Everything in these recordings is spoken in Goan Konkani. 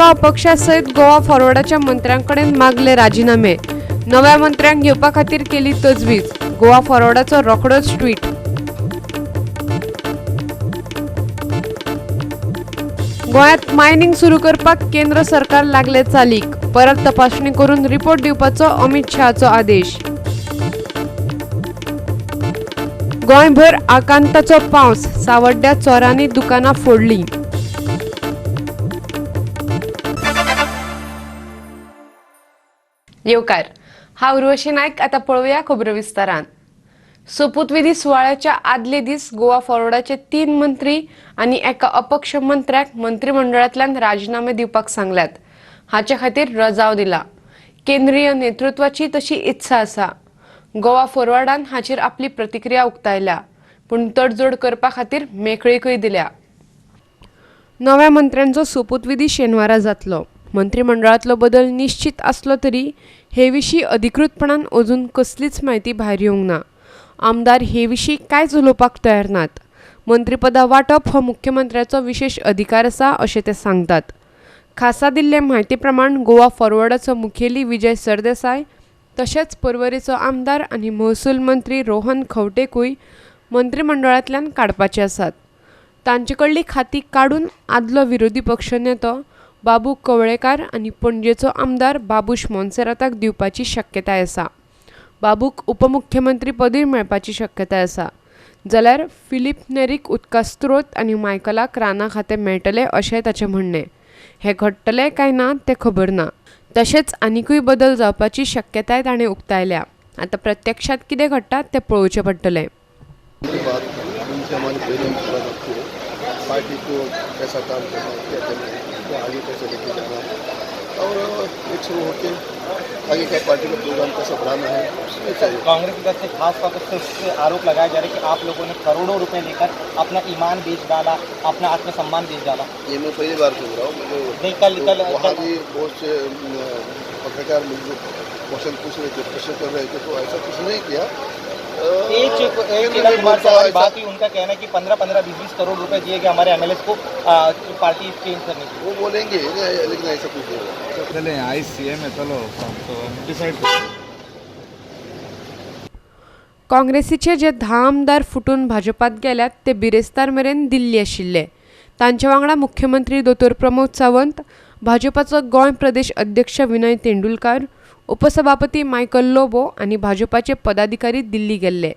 एका अपक्षा सयत गोवा फॉरवर्डाच्या मंत्र्यांकडेन मागले राजीनामे. नव्या मंत्र्यांक घेवपा खातीर केली तजवीज. गोवा फॉरवर्डाचो रोखडोच ट्वीट. गोंयांत मायनिंग सुरू करपाक केंद्र सरकार लागले चालीक. परत तपासणी करून रिपोर्ट दिवपाचो अमित शहाचो आदेश. गोंयभर आकांताचो पावस. सावड्ड्या चोरांनी दुकानां फोडलीं. येवकार, हांव उर्वशी नायक. आतां पळोवया खबरो विस्तारान. सोपूतविधी सुवाळ्याच्या आदले दीस गोवा फॉरवर्डाचे 3 मंत्री आनी एका अपक्ष मंत्र्याक मंत्रिमंडळांतल्यान राजीनामे दिवपाक सांगल्यात. हाचे खातीर रजाव दिला. केंद्रीय नेतृत्वाची तशी इत्सा आसा. गोवा फॉरवर्डान हाचेर आपली प्रतिक्रिया उक्तायल्या, पूण तडजोड करपा खातीर मेकळीकय दिल्या. नव्या मंत्र्यांचो सोपूतविधी शेनवारा जातलो. मंत्रिमंडळांतलो बदल निश्चित आसलो तरी हे विशीं अधिकृतपणान अजून कसलीच म्हायती भायर येवंक ना. आमदार हे विशीं कांयच उलोवपाक तयार नात. मंत्रीपदां वांटप हो मुख्यमंत्र्याचो विशेश अधिकार आसा अशें ते सांगतात. खासा दिल्ले म्हायती प्रमाण गोवा फॉरवर्डाचो मुखेली विजय सरदेसाय तशेंच पर्वरेचो आमदार आनी महसूल मंत्री रोहन खंवटेकूय मंत्रिमंडळांतल्यान काडपाचे आसात. तांचे कडली खाती काडून आदलो विरोधी पक्षनेतो बाबू कवळेकार आनी पणजेचो आमदार बाबूश मोन्सेराताक दिवपाची शक्यताय आसा. बाबूक उपमुख्यमंत्री पदूय मेळपाची शक्यताय आसा. जाल्यार फिलीप नेरीक उदका स्त्रोत आनी मायकलाक रानां खातें मेळटलें अशेंय ताचें म्हणणें. हें घडटलें काय ना तें खबर ना. तशेंच आनिकूय बदल जावपाची शक्यताय ताणें उक्तायल्या. आतां प्रत्यक्षांत कितें घडटा तें पळोवचें पडटलें. पार्टी को कैसा काम करना है, क्या करना है, उसको आगे कैसे लेके जाना है और एक शुरू होके आगे का पार्टी का प्रोग्राम कैसा बढ़ाना है, उसमें चाहिए। कांग्रेस की तरफ से खास तौर पर आरोप लगाया जा रहा है कि आप लोगों ने करोड़ों रुपए लेकर अपना ईमान बेच डाला, अपना आत्मसम्मान बेच डाला। ये मैं पहली बार सुन रहा हूँ। नहीं, कल कल वहाँ भी बहुत से पत्रकार मुझे क्वेश्चन पूछ रहे थे, प्रश्न कर रहे थे, तो ऐसा कुछ नहीं किया। एक कुमार से बात हुई, उनका कहना है कि 15-15, 20-20 करोड़ रुपए दिए गए हमारे एमएलए को पार्टी चेंज करने के लिए। वो बोलेंगे, लेकिन ऐसा कुछ नहीं होगा। चले आई सीएम है, चलो तो डिसाइड। काँग्रेसीचे जे 10 आमदार फुटून भाजपात गेल्यात ते बिरेस्तार मेरेन दिल्ली आशिल्ले. तांचे वांगडा मुख्यमंत्री दोतोर प्रमोद सावंत, भाजपाचो गोंय प्रदेश अध्यक्ष विनय तेंडुलकार, उपसभापती मायकल लोबो आनी भाजपाचे पदाधिकारी दिल्ली गेल्ले.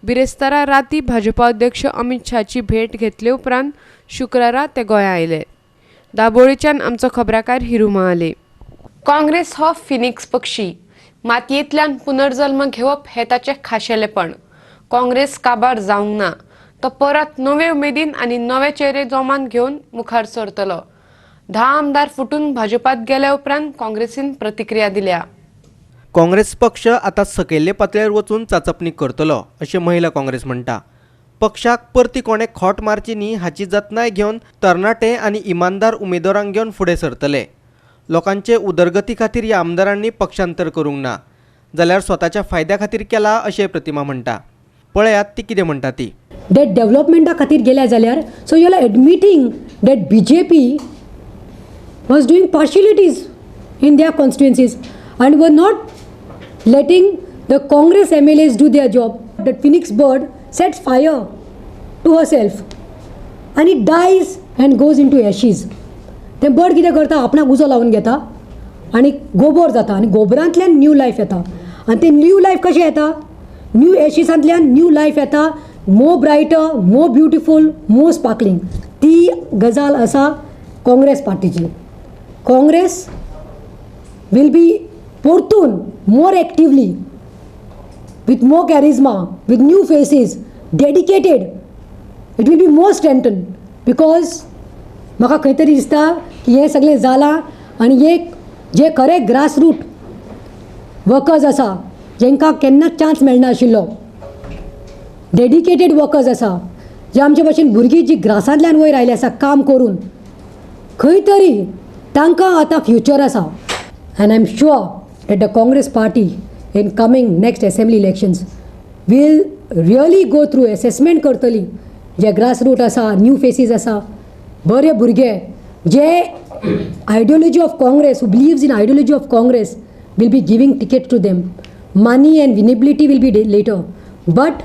बिरेस्तारा राती भाजपा अध्यक्ष अमित शहाची भेट घेतले उपरांत शुक्रारा ते गोंया आयले. दाबोळीच्यान आमचो खबराकार हिरू महाले. काँग्रेस हो फिनिक्स पक्षी. मातयेंतल्यान पुनर्जल्म घेवप हें ताचें खाशेलेपण. काँग्रेस काबार जावंक ना. तो परत नवे उमेदीन आनी नवे चेहरे जोमान घेवन मुखार सरतलो. 10 आमदार फुटून भाजपात गेल्या उपरांत काँग्रेसीन प्रतिक्रिया दिल्या. काँग्रेस पक्ष आतां सकयल्ले पातळेर वचून चाचपणी करतलो अशें महिला काँग्रेस म्हणटा. पक्षाक परती कोणें खोट मारची न्ही हाची जतनाय घेवन तरणाटे आनी इमानदार उमेदवारांक घेवन फुडें सरतले. लोकांचे उदरगती खातीर ह्या आमदारांनी पक्षांतर करूंक ना जाल्यार स्वताच्या फायद्या खातीर केला अशें प्रतिमा म्हणटा. पळयात ती कितें म्हणटा ती. That डेव्हलपमेंटा खातीर गेल्या जाल्यार so you are admitting that BJP was doing partialities in their constituencies and were not letting the Congress MLAs do their job. That phoenix bird sets fire to herself and it dies and goes into ashes. तें बर्ड कितें करता, आपणाक उजो लावन घेता आनी गोबोर जाता आनी गोबरांतल्यान न्यू लायफ येता. आनी तें न्यू लायफ कशें येता, न्यू एशिसांतल्यान न्यू लायफ येता, more brighter, more beautiful, more sparkling. ती गजाल आसा काँग्रेस पार्टीची. काँग्रेस will be परतून more actively, with more charisma, with new faces, dedicated. It will be more strengthened because म्हाका खंय तरी दिसता की हें सगळें जालां आनी एक जे खरे ग्रासरूट वर्कर्स आसा जेंकां केन्नाच चान्स मेळनाशिल्लो, डेडिकेटेड वर्कर्स आसा, जे आमचे भाशेन भुरगीं जी ग्रासांतल्यान वयर आयली आसा काम करून, खंय तरी तांकां आतां फ्युचर आसा. And I am sure that the Congress party in coming next assembly elections will really go through assessment करतली, जे ग्रासरूट आसा, न्यू फेसीस आसा, बरे भुरगे जे ideology of Congress, who believes in ideology of Congress will be giving ticket to them. Money and winnability will be later, but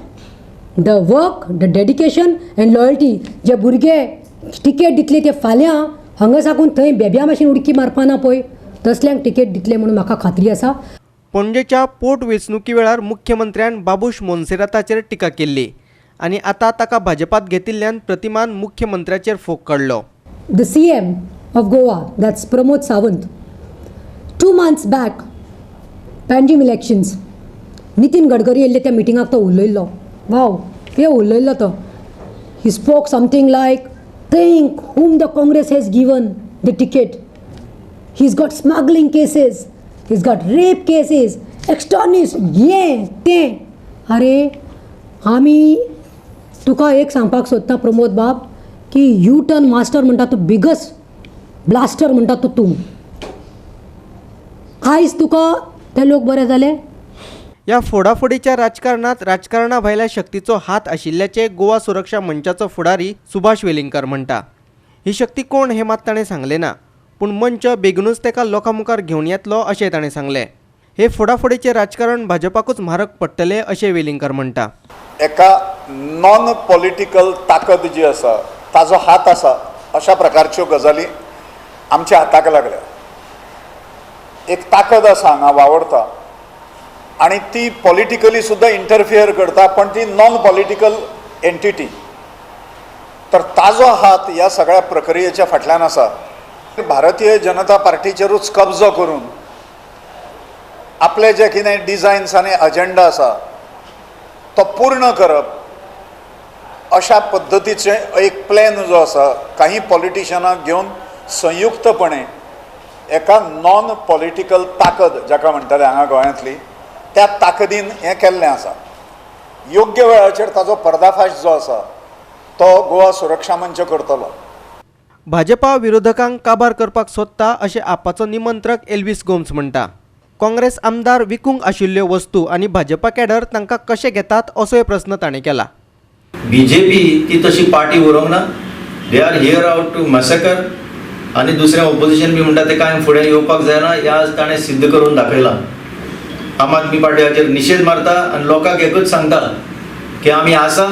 the work, the dedication and loyalty, जे भुरगे टिकेट दितले ते फाल्यां हांगा साकून थंय बेब्या भाशेन उडकी मारपा ना पळय, तसल्यांक टिकेट दितले म्हणून म्हाका खात्री आसा. पणजेच्या पोट वेंचणुकी वेळार मुख्यमंत्र्यान बाबूश मोन्सेराताचेर टिका केल्ली आनी आतां ताका भाजपात घेतिल्ल्यान प्रतिमान मुख्यमंत्र्याचेर फोग काडलो. The CM of Goa, that's Pramod Sawant, 2 months back, Panjim elections, Nitin Gadkari येयल्ले त्या मिटिंगाक तो उलयल्लो. वाव, कितें उलयल्लो तो! He spoke something like, "Think whom the Congress has given the ticket. He's got smuggling cases, he's got rape cases, extortionist," हें तें. अरे, आमी तुका एक सांगपाक सोदता प्रमोद बाब की यू टर्न मास्टर म्हणटा तो, बिगस्ट ब्लास्टर म्हणटा तो तूं. आयज तुका ते लोक बरे जाले? ह्या फोडाफोडीच्या राजकारणात राजकारणा भायल्या शक्तीचो हात आशिल्ल्याचे गोवा सुरक्षा मंचाचो फुडारी सुभाष वेलिंगकर म्हणटा. ही शक्ती कोण हें मात ताणें सांगलें ना, पूण मंच बेगीनूच ताका लोकां मुखार घेवन येतलो अशें ताणें सांगलें. हे फोडाफोडीचें राजकारण भाजपाकूच म्हारग पडटलें अशें वेलिंगकर म्हणटा. एका नॉन पॉलिटिकल ताकद जी आसा ताजो हात आसा अशा प्रकारच्यो गजाली आमच्या हाताक लागल्या. एक ताकद आसा हांगा वावरता आनी ती पॉलिटिकली सुद्दां इंटरफियर करता, पण ती नॉन पॉलिटिकल एंटिटी. तर ताजो हात ह्या सगळ्या प्रक्रियेच्या फाटल्यान आसा. भारतीय जनता पार्टीचेरूच कब्जो करून आपले जे कितें डिजायन्स आनी अजेंडा आसा तो पूर्ण करप अशा पद्दतीचें एक प्लॅन जो आसा, काही पॉलिटिशनाक घेवन संयुक्तपणे एका नॉन पॉलिटिकल ताकद जाका म्हणटाले हांगा गोंयांतली, त्या ताकदीन हें केल्लें आसा. योग्य वेळाचेर ताजो पर्दाफाश जो आसा तो गोवा सुरक्षा मंच करतलो. भाजपा विरोधकांक काबार करपाक सोदता अशें आपाचो निमंत्रक एल्वीस गोम्स म्हणटा. काँग्रेस आमदार विकूंक आशिल्ल्यो वस्तू आनी भाजपा कॅडर तांकां कशे घेतात असोय प्रस्न ताणें केला. बीजेपी ती तशी पार्टी उरोंक ना. They are here out to massacre. आनी दुसरें ओपोजिशन बी म्हणटा ते कांय फुडें येवपाक जायना हें आज ताणें सिद्ध करून दाखयलां. आम आदमी पार्टी हाचेर निशेध मारता आनी लोकांक एकूच सांगता की आमी आसा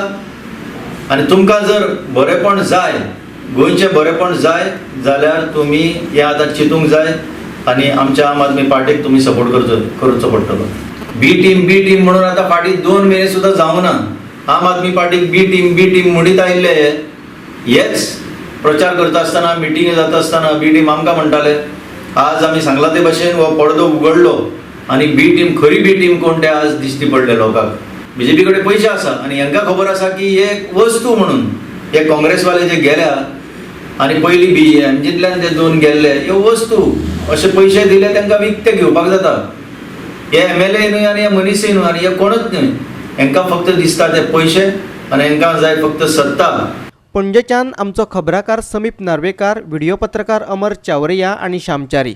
आनी तुमकां जर बरेपण जाय, गोंयचें बरेपण जाय जाल्यार तुमी हें आतां चिंतूंक जाय आनी आमच्या आम आदमी पार्टीक तुमी सपोर्ट करचो पडटलो. बी टीम, बी टीम म्हणून आतां फाटीं 2 म्हयने सुद्दां जावंक ना, आम आदमी पार्टीक बी टीम, बी टीम म्हणीत आयिल्ले. हेच प्रचार करता आसतना, मिटिंगी जाता आसतना बी टीम आमकां म्हणटाले. आज आमी सांगला ते भशेन हो पडदो उगडलो आनी बी टीम, खरी बी टीम कोण ते आज दिश्टी पडले लोकांक. बीजेपी कडेन पयशे आसा आनी हांकां खबर आसा की हे वस्तू म्हणून हे काँग्रेसवाले जे गेल्या आनी पयलीं बी एमजींतल्यान ते दोन गेल्ले, ह्यो वस्तू अशे पयशे दिले तांकां विकते घेवपाक जाता. हे एमएलए न्हय आनी हे मनीसय न्हय आनी हे कोणूच न्हय. हांकां फक्त दिसता ते पयशे आनी हांकां जाय फक्त सत्ता. पणजेच्यान आमचो खबराकार समीप नार्वेकार, व्हिडिओ पत्रकार अमर चावरिया आनी श्यामचारी.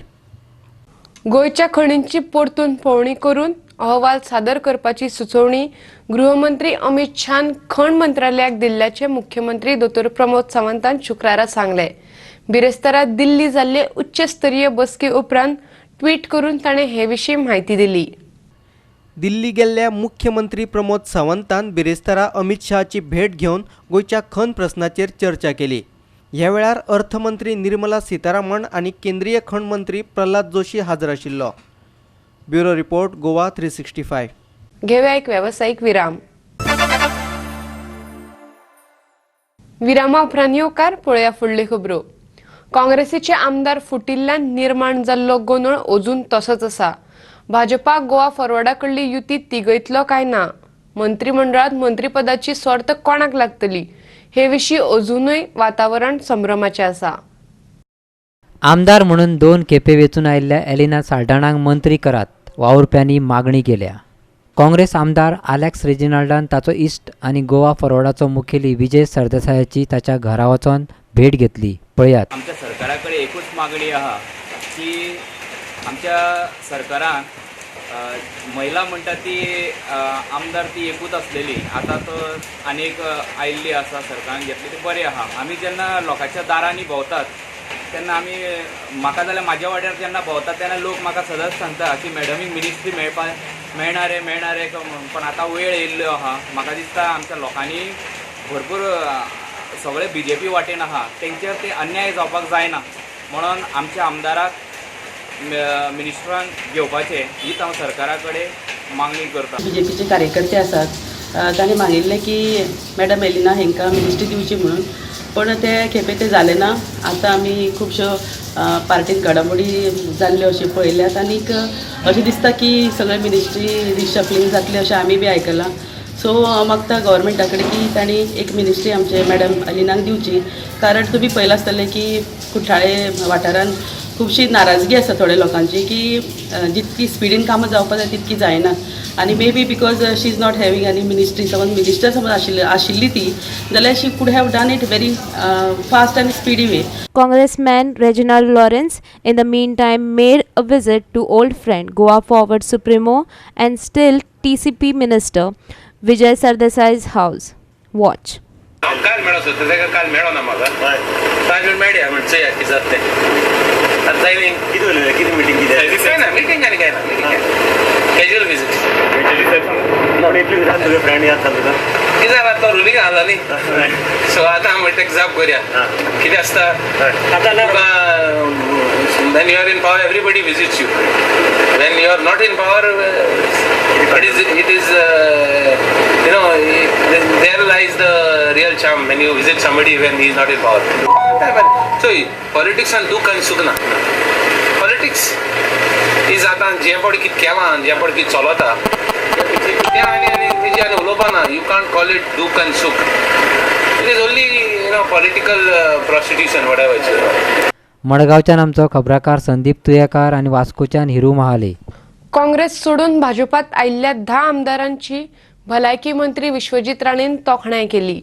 गोंयच्या खणींची परतून पळोवणी करून अहवाल सादर करपाची सुचोवणी गृहमंत्री अमित शान खण मंत्रालयाक दिल्ल्याचे मुख्यमंत्री दोतोर प्रमोद सावंतान शुक्रारा सांगले. बिरेस्तारा दिल्ली जाल्ले उच्च स्तरीय बसके उपरांत ट्वीट करून ताणें हे विशीं म्हायती दिली. दिल्ली गेल्ल्या मुख्यमंत्री प्रमोद सावंतान बिरेस्तारा अमित शहाची भेट घेवन गोंयच्या खण प्रस्नाचेर चर्चा केली. ह्या वेळार अर्थमंत्री निर्मला सीतारामन आनी केंद्रीय खण मंत्री प्रल्हाद जोशी हाजर आशिल्लो. Bureau report, Goa 365. घेऊया एक व्यावसायिक विराम. विरामा उपरांत येवकार. पळोवया फुडल्यो खबरो. काँग्रेसीचे आमदार फुटिल्ल्यान निर्माण जाल्लो गोंदळ अजून तसोच आसा. भाजपा गोवा फॉरवर्डा कडली युती तिगयतलो काय ना, मंत्रिमंडळात मंत्रीपदाची सर्त कोणाक लागतली हे विशीं अजुनूय वातावरण संभ्रमाचें आसा. आमदार म्हणून दोन खेपे वेंचून आयिल्ल्या एलिना साल्डाणाक मंत्री करात, वावुरप्यांनी मागणी केल्या. काँग्रेस आमदार आलेक्स रेजिनाल्डान ताचो इश्ट आनी गोवा फॉरवर्डाचो मुखेली विजय सरदेसायाची ताच्या घरा वचोन भेट घेतली. पळयात. आमच्या सरकारा कडेन एकूच मागणी आहा की आमच्या सरकारान महिला म्हणटा ती आमदार ती एकूच आसलेली, आतां तर आनी एक आयिल्ली आसा, सरकारान घेतली, ती बरी आहा. आमी जेन्ना लोकांच्या दारांनी भोंवतात तेन्ना आमी म्हाका जाल्यार म्हाज्या वाड्यार जेन्ना भोंवता तेन्ना लोक म्हाका सदांच सांगता की मॅडमीक मिनिस्ट्री मेळपाक मेळणार रे, मेळणार रे म्हणून. पण आतां वेळ येयल्लो आहा. म्हाका दिसता आमच्या लोकांनी भरपूर सगळे बीजेपी वाटेन आहा, तेंचेर ते अन्याय जावपाक जायना म्हणून आमच्या आमदाराक मिनिस्टरान घेवपाचें हीच हांव सरकारा कडेन मागणी करता. बीजेपीचे कार्यकर्ते आसात, तांणी मागिल्लें की मॅडम एलिना हांकां मिनिस्ट्री दिवची म्हणून, पण ते खेपे तें जालें ना. आतां आमी खुबश्यो पार्टीन घडामोडी जाल्ल्यो अश्यो पळयल्यात आनीक अशें दिसता की सगळे मिनिस्ट्री रिशफलिंग जातलें अशें आमी बी आयकलां. सो हांव मागता गव्हर्मेंटा कडेन की तांणी एक मिनिस्ट्री आमचे मॅडम एलिनाक दिवची, कारण तुमी पळयलां आसतलें की कुठ्ठाळे वाठारान खुबशी नाराजगी आसा थोड्या लोकांची की जितकी स्पिडीन कामां जावपाक जाय तितकी जायना. आनी maybe because she is not having any ministry, समज मिनिस्टर समज आशिल्ली ती जाल्यार she could have done it very fast and speedy way. Congressman Reginald Lawrence, in the meantime, made a visit to old friend Goa Forward Supremo and still TCP Minister Vijay Sardesai's house. Watch. काल मेळो सोदता ताका, काल मेळो ना म्हाका. ताज मेळया म्हण चोया कितें जाता तें. आतां जाय कितें उलयलें, कितें मिटींग कितें? काय ना मिटींग आनी काय ना, कॅज्युअल विजीट. तुगे फ्रेंड याद जाता तुका? कितें जालां, तो रुलींग आसा न्ही, सो आतां हांव म्हणटा जाप करया कितें आसता. तुका when you are in power everybody visits you, when you are not in power it is you know, there lies the real charm when you visit somebody when he is not in power. So politics and दुःख आनी सुख ना. Politics is आतां जे पड कितें केलां, जे पड कितें चलता तें आनी आनी तेजी आनी उलोवपा ना. You can't call it दुःख आनी सुख. It is only you know political prostitution whatever. मडगांवच्यान आमचो खबराकार संदीप तुयेकार आनी वास्कोच्यान हिरू महाले. काँग्रेस सोडून भाजपात आयिल्ल्या 10 आमदारांची भलायकी मंत्री विश्वजीत राणेन तोखणाय केली.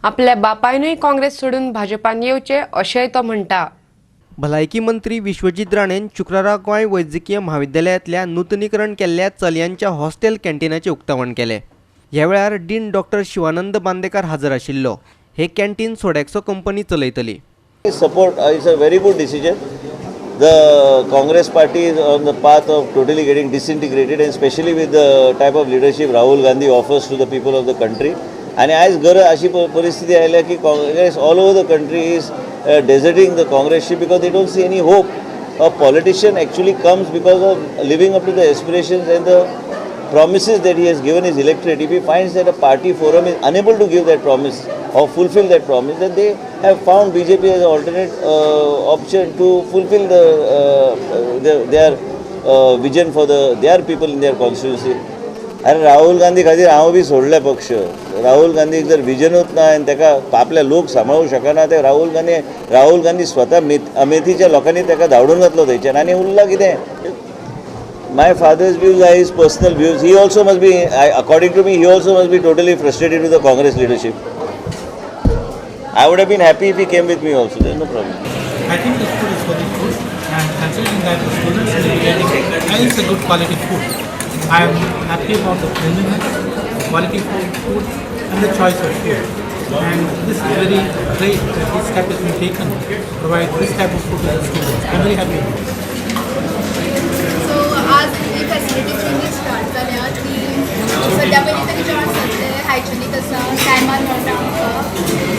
आपल्या बापायनूय काँग्रेस सोडून भाजपान येवचे अशेंय तो म्हणटा. भलायकी मंत्री विश्वजीत राणेन शुक्रारा गोंय वैजकीय म्हाविद्यालयांतल्या नूतनीकरण केल्ल्या चलयांच्या हॉस्टेल कॅन्टीनाचें उक्तावण केलें. ह्या वेळार डीन डॉक्टर शिवानंद बांदेकार हजर आशिल्लो. हे कॅन्टीन सोडेक्सो कंपनी चलयतली. Support is a very good decision. The Congress party is on the path of totally getting disintegrated, and especially with the type of leadership Rahul Gandhi offers to the people of the country. And as गरज अशी परिस्थिती आयल्या की Congress all over the country is deserting the Congress because they don't see any hope. A politician actually comes because of living up to the aspirations and the promises that he has given his electorate. If he finds that a party forum is unable to give that promise or fulfill that promise, then they have found BJP as an alternate option to fulfill their vision for their people in their constituency. अरे राहुल गांधी खातीर हांव बी सोडले पक्ष. राहुल गांधीक जर विजनूच ना आनी ताका आपले लोक सांबाळूंक शकना ते राहुल गांधी स्वता अमेठीच्या लोकांनी ताका धांवडून घातलो थंयच्यान आनी उरला कितें. My father's views are his personal views. He also must be, according to me, he also must be totally frustrated with the Congress leadership. I would have been happy if he came with me also. There is no problem. I think the food is very good, and considering that the students will be getting, I think it's a good quality food. I am happy about the cleanliness, the quality food, and the choice of food. And this is very great that this step has been taken to provide this type of food to the students. I am very happy about it. So आज ही फॅसिलिटी जी स्टार्ट जाल्या ती सद्या पयलीं तरी जेवण सगळें हायजेनीक आसा, टायमार मेळटा आमकां.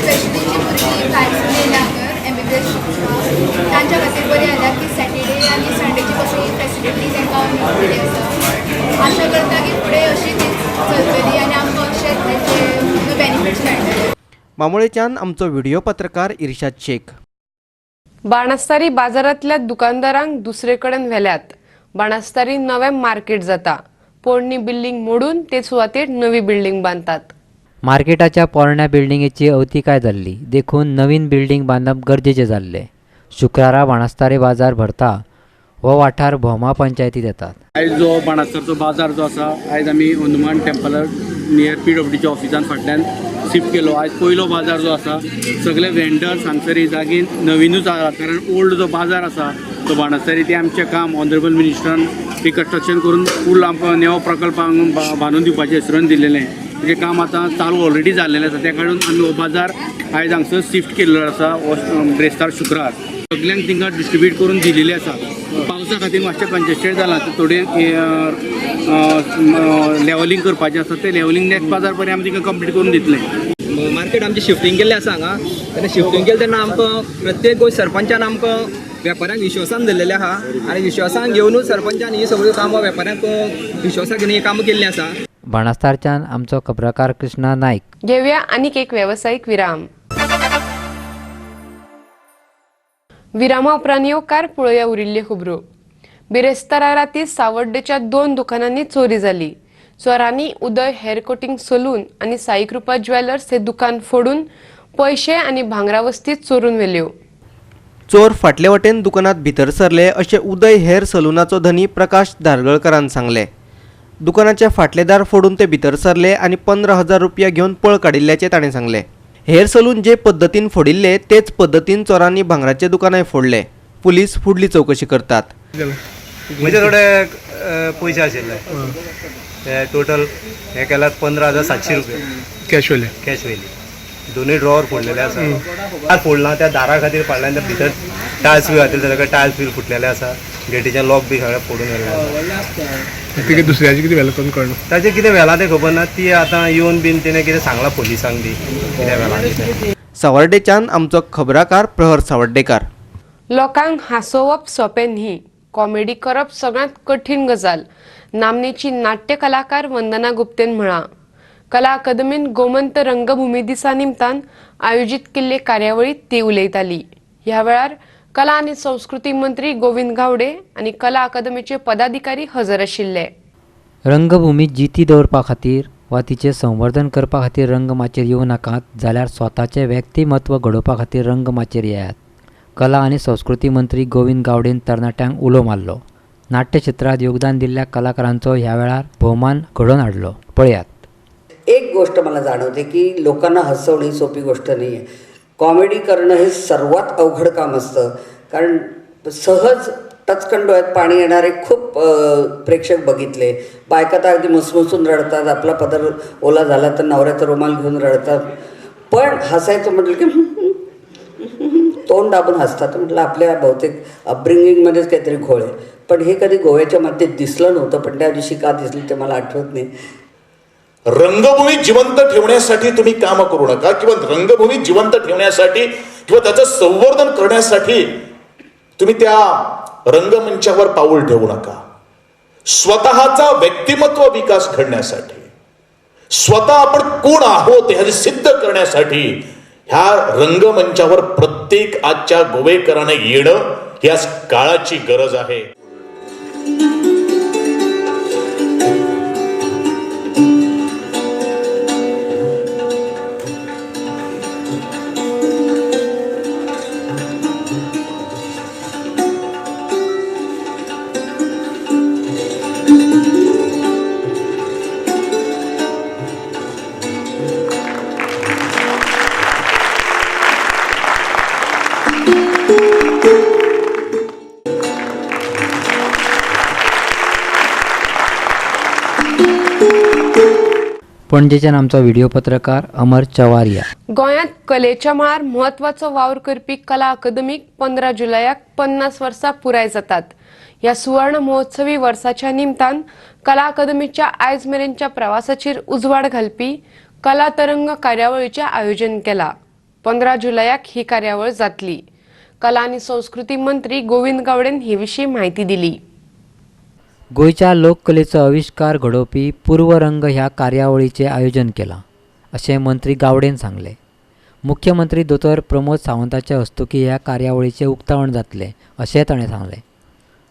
स्पेशली जी भुरगीं भायरसून येयल्या हांगर एमबीबीएस शिकपाक तांच्या खातीर बरें जाल्या की सॅटर्डे आनी संडेची कसली फॅसिलिटी तांकां मेळटली आसा. आशा करता की फुडें अशीच चलतली आनी आमकां अशेंच तेचे बेनिफिट्स मेळटले. बांबोळेच्यान आमचो व्हिडिओ पत्रकार इर्शाद शेख. बाणस्तारी बाजारांतल्या दुकानदारांक दुसरे कडेन व्हेल्यात. बाणस्तारी नवें मार्केट जाता. पोरणी बिल्डिंग मोडून ते सुवातेर नवी बिल्डिंग बांदतात. मार्केटाच्या पोरण्या बिल्डिंगेची अवतिकाय जाल्ली देखून नवीन बिल्डिंग बांदप गरजेचें जाल्लें. शुक्रारा बाणस्तारी बाजार भरता हो वाठार भोमा पंचायतीत येतात. आयज जो बाणस्तारचो बाजार जो आसा, आयज आमी हनुमान टेम्पलार नियर पीडब्ल्यूडीच्या ऑफिसान फाटल्यान शिफ्ट केलो. आयज पयलो बाजार जो आसा सगळे वेंडर्स हांगसर ही जागेन नविनूच आसा, कारण ओल्ड जो बाजार आसा तो बाणस्तारी ते आमचें काम ऑनरेबल मिनिस्टरान रिकन्स्ट्रक्शन करून फूल आमकां नवो प्रकल्प हांगा बांदून दिवपाचें आश्वासन दिलेलें. तेजें काम आतां चालू ऑलरेडी जाल्लेलें आसा. त्या कारणान आमी हो बाजार आयज हांगसर शिफ्ट केल्लो आसा हो ब्रेस्तार शुक्रार. सगल्यांक तांकां डिस्ट्रिब्यूट करून दिलेली आसा. पावसा खातीर मातशें कंजेस्टेड जालां, थोडें लेवलिंग करपाचें आसा, तें लेवलिंग नेक्स्ट बाजार पर्यंत आमी तांकां कंप्लीट करून दितले. मार्केट आमचें शिफ्टींग केल्लें आसा हांगा, तेन्ना शिफ्टींग केलें तेन्ना आमकां प्रत्येक गोंय सरपंचान आमकां वेपाऱ्यांक विश्वासान धरलेलें आहा आनी विश्वासान घेवनूच सरपंचान ही सगळ्यो कामां वेपाऱ्यांक विश्वासान घेवन ही कामां केल्लीं आसा. बाणस्तारच्यान आमचो खबराकार कृष्णा नायक. घेवया आनीक एक वेवसायीक विराम. विरामा उपरांत येवकार पळोवया उरिल्ल्यो खबरो. बिरेस्तारा राती सावर्डेच्या 2 दुकानांनी चोरी जाली. चोरांनी उदय हेअर कटिंग सलून आनी साईकृपा ज्वेलर्स हे दुकान फोडून पयशे आनी भांगरा वस्ती चोरून व्हेल्यो. चोर फाटले वटेन दुकानात भितर सरले अशें उदय हेअर सलूनाचो धनी प्रकाश धारगळकरान सांगलें. दुकानाचे फाटले दार फोडून ते भितर सरले आनी 15,000 रुपया घेवन पळ काडिल्ल्याचें ताणें सांगलें. हेअर सलून जे पद्दतीन फोडिल्ले तेच पद्दतीन चोरांनी भांगराचे दुकानाय फोडले. पुलीस फुडली चवकशी करतात. म्हणजे थोडे पयशे आशिल्ले ते टोटल हे केल्यार 15,700 रुपया कॅश वयले. कॅश वयली. दोनूय ड्रॉवर फोडलेले आसा. दार फोडला त्या दारा खातीर फाडल्या, त्या भितर टायल्स बी घातले सगळे टायल्स बी फुटलेले आसा. गेटीचे लॉक बी सगळे फोडून गेल्ले आसा. कितें दुसऱ्याचे कितें व्हेलां कोण कळना, ताचें कितें व्हेलां तें खबर ना. ती आतां येवन बीन तिणें कितें सांगलां पोलिसांक बी कितें व्हेलां तें. सावर्डेच्यान आमचो खबराकार प्रहर सावर्डेकार. लोकांक हांसोवप सोंपें न्ही, कॉमेडी करप सगळ्यांत कठीण गजाल, नामनेची नाट्य कलाकार वंदना गुप्तेन म्हळां. कला अकादमीन गोमंत रंगभूमी दिसा निमतान आयोजीत केल्ले कार्यावळीत ती उलयताली. ह्या वेळार कला आनी संस्कृती मंत्री गोविंद गावडे आनी कला अकादमीचे पदाधिकारी हजर आशिल्ले. रंगभूमी जिती दवरपा खातीर वा तिचें संवर्धन करपा खातीर रंगमाचयेर येवं नाकात, जाल्यार स्वताचें व्यक्तिमत्व घडोवपा खातीर रंगमाचयेर येयात. कला आनी संस्कृती मंत्री गोविंद गावडेन तरणाट्यांक उलो मारलो. नाट्यक्षेत्रांत योगदान दिल्ल्या कलाकारांचो ह्या वेळार भोवमान घडोवन हाडलो. पळयात. एक गोष्ट मला जाणवते की लोकांना हसवणं ही सोपी गोष्ट नाही आहे. कॉमेडी करणं हे सर्वात अवघड काम असतं, कारण सहज टचकन डोळ्यात पाणी येणारे खूप प्रेक्षक बघितले. बायका तर अगदी मुसमुसून रडतात, आपला पदर ओला झाला तर नवऱ्याचा रुमाल घेऊन रडतात. पण हसायचं म्हटलं की तोंड दाबून हसतात. म्हटलं आपल्या बहुतेक अपब्रिंगिंगमध्येच काहीतरी घोळ आहे. पण हे कधी गोव्याच्या मातीत दिसलं नव्हतं, पण त्या दिवशी का दिसलं ते मला आठवत नाही. रंगभूमी जिवंत ठेवण्यासाठी तुम्ही काम करू नका, किंवा रंगभूमी जिवंत ठेवण्यासाठी किंवा त्याचं संवर्धन करण्यासाठी तुम्ही त्या रंगमंचावर पाऊल ठेवू नका. स्वतःचा व्यक्तिमत्व विकास घडण्यासाठी, स्वतः आपण कोण आहोत हे सिद्ध करण्यासाठी ह्या रंगमंचावर प्रत्येक आजच्या गोवेकराने येणं ही आज काळाची गरज आहे. पणजेच्यान आमचो व्हिडिओ पत्रकार अमर चवारिया. गोंयांत कलेच्या मळार म्हत्वाचो वावर करपी कला अकादमीक 15 जुलयाक 50 वर्सां पुराय जातात. ह्या सुवर्ण महोत्सवी वर्साच्या निमतान कला अकादमीच्या आयज मेरेनच्या प्रवासाचेर उजवाड घालपी कला तरंग कार्यावळीचें आयोजन केलां. 15 जुलयाक ही कार्यावळ जातली. कला आनी संस्कृती मंत्री गोविंद गावडेन हे विशीं म्हायती दिली. गोंयच्या लोककलेचो आविश्कार घडोवपी पूर्वरंग ह्या कार्यावळीचें आयोजन केलां अशें मंत्री गावडेन सांगलें. मुख्यमंत्री दोतोर प्रमोद सावंताच्या हस्तुकीं ह्या कार्यावळीचें उक्तावण जातलें अशें ताणें सांगलें.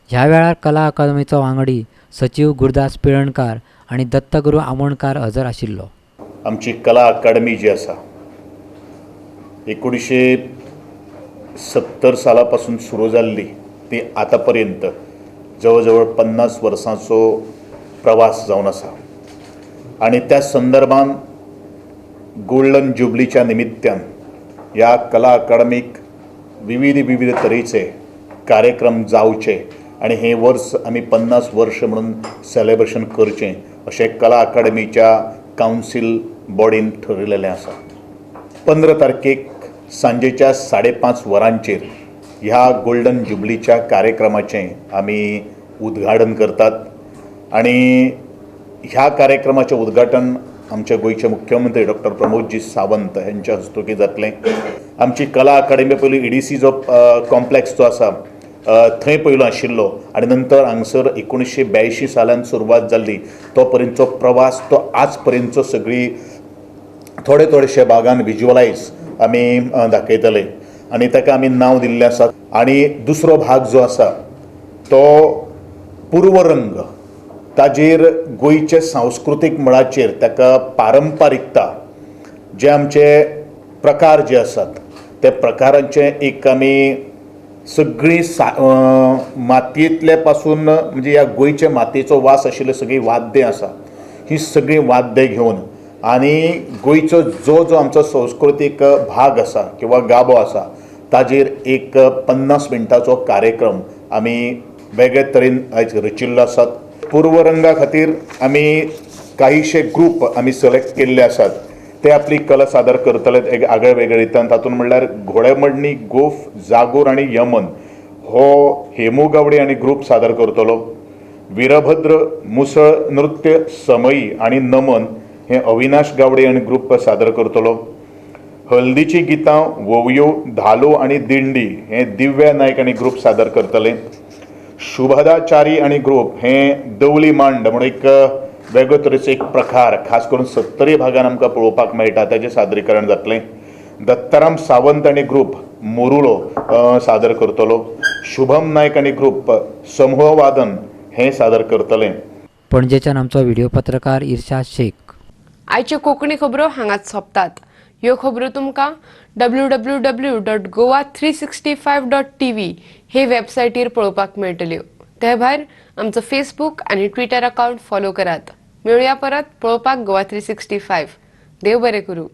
ह्या वेळार कला अकादमीचो वांगडी सचीव गुरुदास पिळणकार आनी दत्तगुरू आमोणकार हजर आशिल्लो. आमची कला अकादमी जी आसा 1970 साला पासून सुरू जाल्ली ती आतां पर्यंत जवळ जवळ 50 वर्सांचो प्रवास जावन आसा आनी त्या संदर्भान गोल्डन जुबलीच्या निमित्तान ह्या कला अकादमीक विविध विविध तरेचे कार्यक्रम जावचे आनी हें वर्स आमी 50 वर्ष म्हणून सेलेब्रेशन करचें अशें कला अकादमीच्या कावन्सील बॉडीन ठरयलेलें आसा. 15 तारखेक सांजेच्या 5:30 वरांचेर ह्या गोल्डन जुबलीच्या कार्यक्रमाचें आमी उद्घाटन करतात आनी ह्या कार्यक्रमाचें उद्घाटन आमचे गोंयचे मुख्यमंत्री डॉक्टर प्रमोदजी सावंत हेंच्या हस्तुकीं जातलें. आमची कला अकादमी पयलीं ईडीसी जो कॉम्प्लेक्स जो आसा थंय पयलो आशिल्लो आनी नंतर हांगसर 1982 सालान सुरवात जाल्ली तो पर्यंतचो प्रवास तो आज पर्यंतचो सगळी थोडे थोडेशे भागान विज्युअलायज आमी दाखयतले आनी ताका आमी नांव दिल्लें आसा. आनी दुसरो भाग जो आसा तो पूर्वरंग, ताजेर गोंयचे सांस्कृतीक मळाचेर ताका पारंपारिकता जे आमचे प्रकार जे आसात ते प्रकारांचे एक आमी सगळीं मातयेंतले पासून म्हणजे ह्या गोंयचे मातयेचो वास आशिल्ले सगळीं वाद्यां आसा ही सगळीं वाद्यां घेवन आनी गोंयचो जो जो आमचो संस्कृतीक भाग आसा किंवा गाबो आसा ताजेर एक 50 मिनटाचो कार्यक्रम आमी वेगळे तरेन आयज रचिल्लो आसात. पूर्वरंगा खातीर आमी काहीशे ग्रूप आमी सिलेक्ट केल्ले आसात ते आपली कला सादर करतले एक आगळे वेगळे रितीन. तातूंत म्हणल्यार घोडेमडणी, गोफ, जागोर आनी यमन हो हेमू गावडे आनी ग्रूप सादर करतलो. वीरभद्र, मुसळ नृत्य, समयी आनी नमन हे अविनाश गावडे आनी ग्रूप सादर करतलो. हल्दीची गितां, वोवयो, धालो आनी दिंडी हे दिव्या नायक आनी ग्रूप सादर करतले. शुभदाचारी आनी ग्रूप हे दवली मांड म्हणून एक वेगळे तरेचो एक प्रकार खास करून 70 भागान आमकां पळोवपाक मेळटा ताचें सादरीकरण जातलें. दत्ताराम सावंत आनी ग्रूप मोरुलो सादर करतलो. शुभम नायक आनी ग्रूप समूहवादन हें सादर करतले. पणजेच्यान आमचो व्हिडिओ पत्रकार इर्शाद शेख. आयच्यो कोंकणी खबरो हांगाच सोंपतात. ह्यो खबरो तुमकां www.goa365.tv हे वेबसायटीर पळोवपाक मेळटल्यो. ते भायर आमचो फेसबूक आनी ट्विटर अकाउंट फॉलो करात. मेळुया परत पळोवपाक गोवा 365. देव बरें करूं.